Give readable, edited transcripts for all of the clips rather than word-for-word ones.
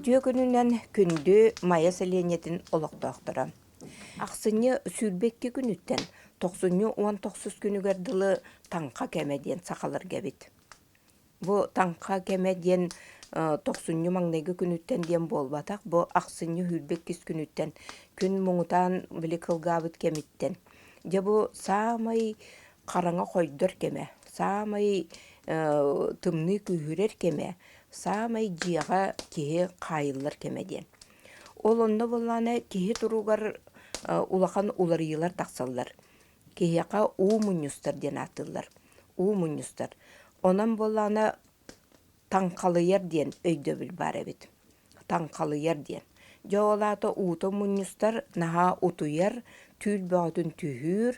Үтүө күнүнэн күндү Майа сэлиэнньэтин олохтоохторо. Ахсынньы 22 күнүттэн тохсунньу 19 күнүгэр дылы Таҥха кэмэ диэн сахаларга эбит. Бу Таҥха кэмэ диэн тохсунньу маҥнайгы күнүттэн диэн буолбатах, бу ахсынньы 22 күнүттэн күн муҥутаан били кылгаабыт кэмиттэн. Дьэ бу саамай хараҥа хойдор кэмэ, саамай тымныы күүһүрэр кэмэ, саамай дьиэҕэ киһи хаайыллар кэмэ диэн. Ол онно буоллаҕына киһи туругар улахан уларыйыылар тахсаллар. Киһиэхэ уу мунньустар диэн ааттыыллар. Уу мунньустар. Онон буоллаҕына таҥхалыйар диэн өйдөбүл баар эбит. Таҥхалыйар диэн. Дьэ ол аата уута мунньустар, наһаа утуйар, түүл бөҕөтүн түһүүр,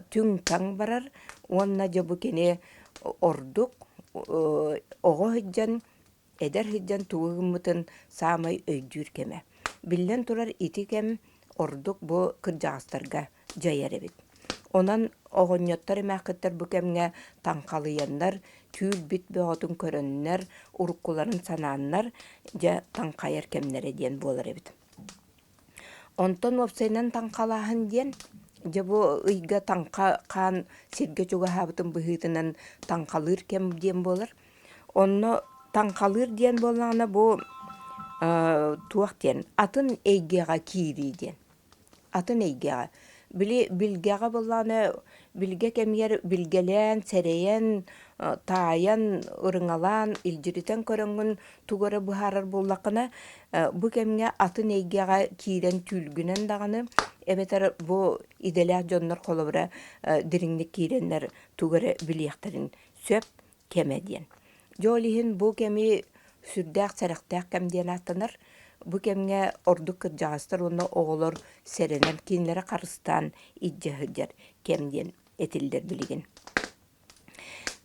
түҥ-таҥ барар уонна дьэ бу кини ордук оҕо сылдьан, эдэр сылдьан тугу гыммытын саамай өйдүүр кэмэ. Биллэн турар, ити кэм ордук бу кырдьаҕастарга дьайар эбит. Онон оҕонньоттор эмээххиттэр бу кэмҥэ таҥхалыйаннар, түүл-бит бөҕөтүн көрөннөр, уруккуларын санааннар, дьэ таҥхайар кэмнэрэ диэн буолар эбит. Онтон уопсайынан таҥхалааһын диэн, дьэ бу ыйга таҥха хаан сиргэ чугаһаабытын быһыытынан таҥхалыыр кэм диэн буолар. Онно таҥхалыыр диэн буоллаҕына бу туох диэн атын эйгэҕэ киирии диэн. Атын эйгэҕэ. Били билгэҕэ буоллаҕына, билгэ кэмигэр билгэлээн, сэрэйэн, таайан, ырыҥалаан, илдьиритэн көрөҥҥүн тугу эрэ быһаарар буоллаххына, бу кэмҥэ атын эйгэҕэ киирэн түүлгүнэн даҕаны, эбэтэр бу идэлээх дьоннор холобура дириҥник киирэннэр тугу эрэ билиэхтэрин сөп кэмэ диэн. Дьэ ол иһин бу кэми сүрдээх сэрэхтээх кэм диэн ааттанар. Бу кэмҥэ ордук кырдьаҕастар уонна оҕолор сэрэнэн, кинилэри харыстаан илдьэ сылдьар кэм диэн этиллэр билигин.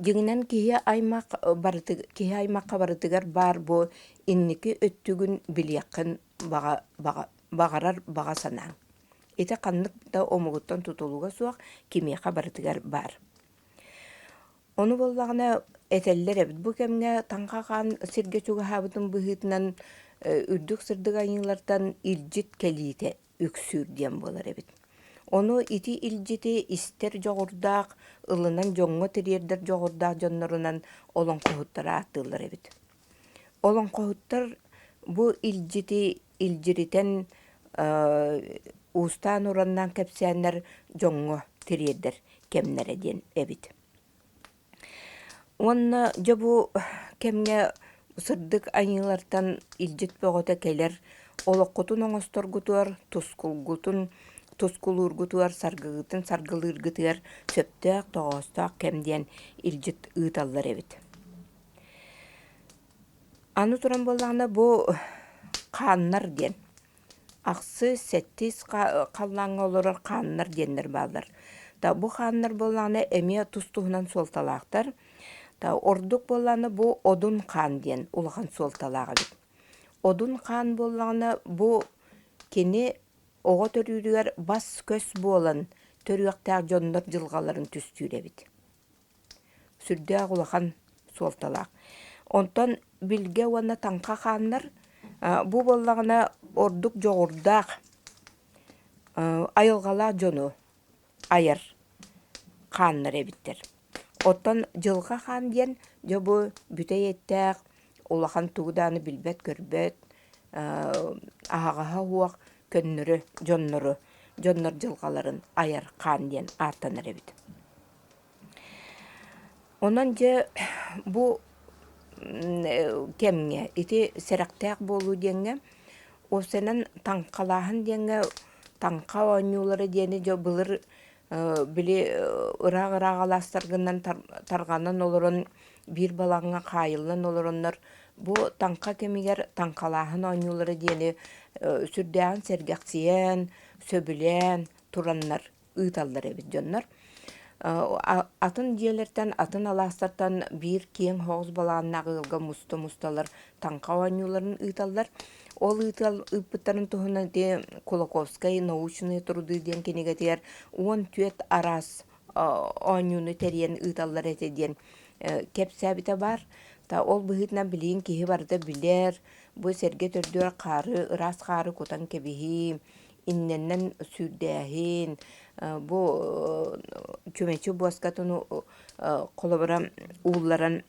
Дьиҥинэн киһи аймах барыты киһи аймахха барытыгар баар бу инники өттүгүн билиэххин баҕа баҕа баҕарар баҕа санааҥ. Ити ханнык да омугуттан тутулуга суох кимиэхэ барытыгар баар. Ону буоллаҕына этэллэр эбит, бу кэмҥэ Таҥха хаан сиргэ чугаһаабытын быһыытынан үрдүк сырдык айыылартан илдьит кэлиитэ үксүүр диэн буолар эбит. Ону ити илдьити истэр дьоҕурдаах, ылынан дьоҥҥо тириэрдэр дьоҕурдаах дьоннорунан олоҥхоһуттары ааттыыллар эбит. Олоҥхоһуттар бу илдьити илдьиритэн уустаан-ураннаан кэпсээннэр дьоҥҥо тириэрдэр кэмнэрэ диэн эбит. Уонна дьэ бу кэмҥэ сырдык айыылартан илдьит бөҕөтө кэлэр, олоххутун оҥосторгутугар, тускулгутун тускулуургутугар, саргыгытын саргылыыргытыгар сөптөөх, тоҕоостоох кэм диэн илдьит ыыталлар эбит. Аны туран буоллаҕына бу хааннар диэн Ахсыс, сэттис халлааҥҥа олорор хааннар диэннэр бааллар. Бу хааннар буоллаҕына эмиэ тус-туһунан суолталаахтар. Ордук буоллаҕына бу Одун хаан диэн улахан суолталаах эбит. Одун хаан буоллаҕына бу кини оҕо төрүүрүгэр бас-көс буолан төрүөхтээх дьоннор дьылҕаларын түстүүр эбит. Сүрдээх улахан суолталаах. Онтон билгэ уонна таҥха хааннар бу буоллаҕына ордук дьоҕурдаах, айылҕалаах дьону айар хааннар эбиттэр. Оттон дьылҕа хаан диэн дьэ бу бүтэй эттээх, улахан тугу даҕаны билбэт-көрбөт, аһаҕаһа суох көннөрү дьоннору, дьоннор дьылҕаларын айар хаан диэн ааттанар эбит. Онон дьэ бу кэмҥэ ити сэрэхтээх буолуу диэҥҥэ уопсайынан таҥхалааһын диэҥҥэ таҥха оонньуулара диэни дьэ былыр били ыраах-ыраах алаастаргынан тарҕанан олорон биир балаҕаҥҥа хаайыллан олороннор бу таҥха кэмигэр таҥхалааһын оонньуулара диэни сүрдээҕин сэргэхсийэн, сөбүлээн тураннар ыыталлар эбит дьоннор. Атын дьиэлэртэн, атын алаастартан биир киэҥ соҕус балаҕаннаах ыалга муста-мусталар таҥха оонньууларын ыыталлар. Ол ыытал ыыппыттарын туһунан ити Кулаковскай научные труды диэн кинигэтигэр 14 араас оонньууну тэрийэн ыыталлар этэ диэн кэпсээбитэ баар. Та ол быһыытынан билигин киһи барыта билэр, бу сэргэ төрдүгэр хаары, ыраас хаары кутан кэбиһии, иннэнэн сүүрдээһин, бу чүмэчи буоскатын холобура уулларан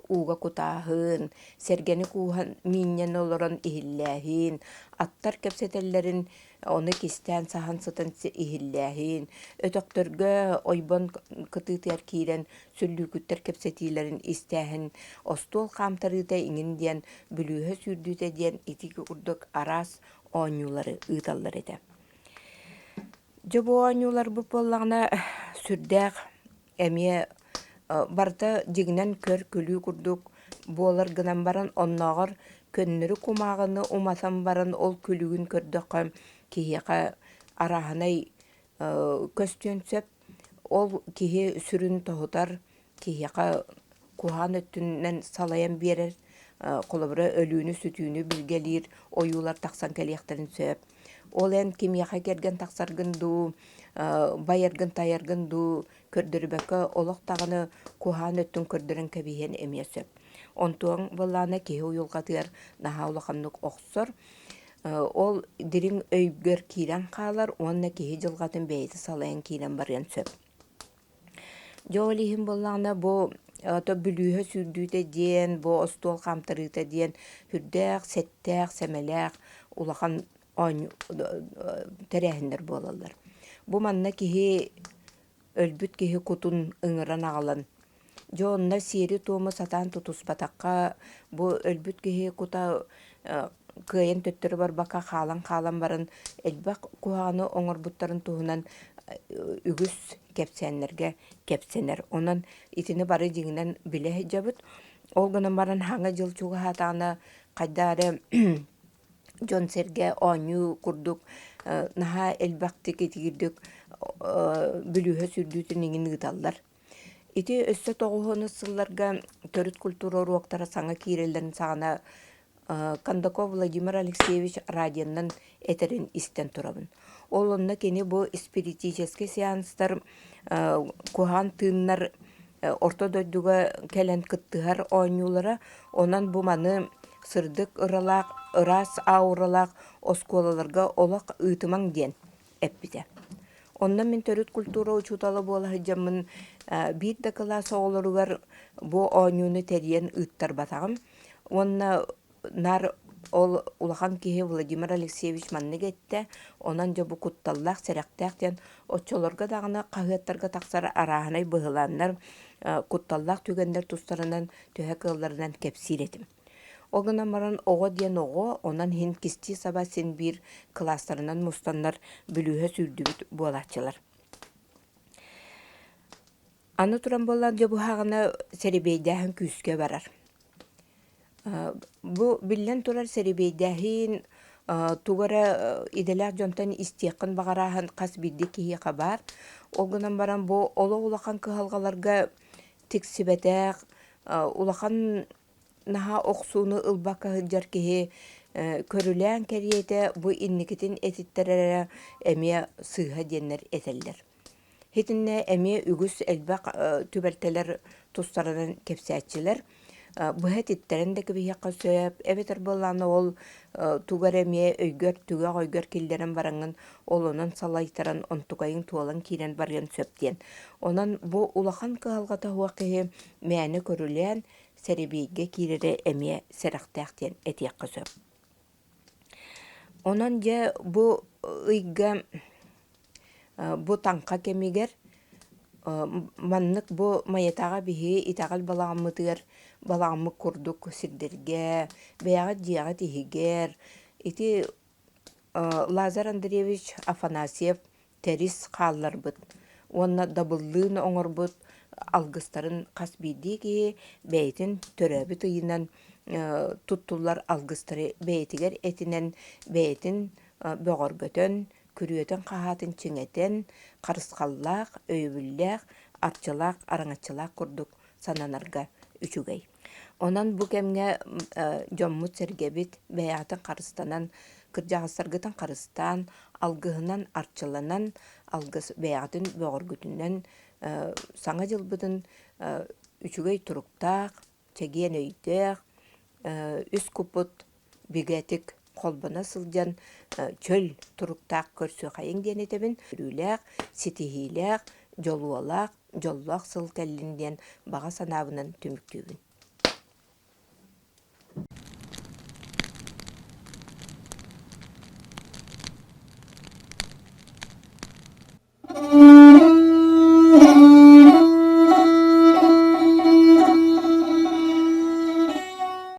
ууга кутааһын, сэргэни кууһан миинньэн олорон иһиллээһин, аттар кэпсэтэллэрин ону кистээн саһан сытан иһиллээһин, өтөхтөргө ойбон кытыытыгар киирэн сүллүүкүттэр кэпсэтиилэрин истээһин, остуол хаамтарыыта иҥин диэн, бүлүүһэ сүүрдүүтэ диэн ити курдук араас оонньуулары ыыталлар этэ. Дьэ бу оонньууларбыт буоллаҕына сүрдээх эмиэ барыта дьиҥинэн көр-күлүү курдук буолар гынан баран, оннооҕор көннөрү кумааҕыны уматан баран ол күлүгүн көрдөххө киһиэхэ арааһынай көстүөн сөп. Ол киһи сүрүн тоһутар, киһиэхэ куһаҕан өттүнэн салайан биэрэр, холобура өлүүнү-сүтүүнү билгэлиир ойуулар тахсан кэлиэхтэрин сөп. Ол эн кимиэхэ кэргэн тахсаргын дуу, байаргын-тайаргын дуу көрдөрбөккө олох даҕаны куһаҕан өттүн көрдөрөн кэбиһиэн эмиэ сөп. Онтуоҥ буоллаҕына киһи уйулҕатыгар наһаа улаханнык охсор. Ол дириҥ өйгөр киирэн хаалар уонна киһи дьылҕатын бэйэтэ салайан киирэн барыан сөп. Дьэ ол иһин буоллаҕына бу ото бүлүүһэ сүүрдүүтэ диэн, бу остуол хаамтарыыта диэн сүрдээх сэттээх, сэмэлээх улахан оонньуу тэрээһиннэр буолаллар. Бу манна киһи өлбүт киһи кутун ыҥыран аҕалан Дьэ онно сиэри-туому сатаан тутуспатахха, бу өлбүт киһи кута кыайан төттөрү барбакка хаалан-хаалан баран элбэх куһаҕаны оҥорбуттарын туһунан үгүс кэпсээннэргэ кэпсэнэр. Онон итини бары дьиҥинэн билэ сылдьабыт. Ол гынан баран Саҥа дьыл чугаһаатаҕына хайдах эрэ дьон-сэргэ оонньуу курдук наһаа элбэхтик итигирдик бүлүүһэ сүүрдүүтүн иҥин ыыталлар. Ити өссө тоҕуһунус сылларга төрүт культура уруоктара саҥа киирэллэрин саҕана Кондаков Владимир Алексеевич радионан этэрин истэн турабын. Ол онно кини бу спиритическэй сеанстар куһаҕан тыыннар орто дойдуга кэлэн кыттыһар оонньуулара, онон бу маны сырдык ыралаах, ыраас ауралаах оскуолаларга олох ыытымаҥ диэн эппитэ. Онно мин төрүт культура учуутала буола сылдьаммын биир да кылаас оҕолоругар бу оонньууну тэрийэн ыыттарбатаҕым. Уонна наар ол улахан киһи Владимир Алексеевич маннык эттэ, онон дьэ бу кутталлаах, сэрэхтээх диэн оччолорго даҕаны хаһыаттарга тахсар арааһынай быһылааннар, кутталлаах түгэннэр тустарынан төһө кыалларынан кэпсиир этим. Ол гынан баран оҕо диэн оҕо, онон иһин кистии-саба син биир кылаастарынан мустаннар бүлүүһэ сүүрдүбүт буолааччылар. Аны туран буоллар дьэ быһаҕына сэрэбиэйдээһин күүскэ барар. Бу биллэн турар сэрэбиэйдээһин тугу эрэ идэлээх дьонтон истиэххин баҕарааһын хас биирдии киһиэхэ баар. Ол гынан баран бу олох улахан кыһалҕаларга тиксибэтэх, улахан наһаа охсууну ылбакка сылдьар киһи көрүлээн кэриэтэ бу инникитин этиттэрэрэ эмиэ сыыһа диэннэр этэллэр. Итиннэ эмиэ үгүс элбэх түбэлтэлэр тустарынан кэпсээччилэр. Быһа этиттэрэн да кэбиһиэххэ сөп, эбэтэр буоллаҕына ол тугу эрэ эмиэ өйгөр, түгэх өйгөр киллэрэн бараҥҥын ол онон салайтаран онтукайыҥ туолан киирэн барыан сөп диэн. Онон бу улахан кыһалҕата суох киһи мээнэ көрүлээн сэрэбиэйгэ киирэрэ эмиэ сэрэхтээх диэн этиэххэ сөп. Онон дьэ бу ыйга бу таҥха кэмигэр маннык бу Майатаҕа биһиги итэҕэл балаҕаммытыгар балаҕаммыт курдук сирдэргэ, бэйэҕит дьиэҕит иһигэр ити Лазарь Андреевич Афанасьев Тэрис хаалларбыт уонна дабыллыын оҥорбут алгыстарын хас биирдии киһи бэйэтин төрөөбүт ыйынан туттуллар алгыстары бэйэтигэр этинэн, бэйэтин бөҕөргөтөн, күрүөтүн-хаһаатын чиҥэтэн, харысхаллаах, өйөбүллээх, арчылаах, араҥаччылаах курдук сананарга үчүгэй. Онон бу кэмҥэ дьоммут-сэргэбит бэйэҕитин харыстанан, кырдьаҕастаргытын харыстаан, алгыһынан арчыланан, алгыс бэйэҕитин бөҕөргүтүнэн Саҥа дьылбытын үчүгэй туруктаах, чэгиэн өйдөөх, үс куппут бигэтик холбоно сылдьан чөл туруктаах көрсүөххэйиҥ диэн этэбин. Өрүүлээх, ситиһиилээх, дьолуолаах, дьоллоох сыл кэллин диэн баҕа санаабынан түмүктүүбүн.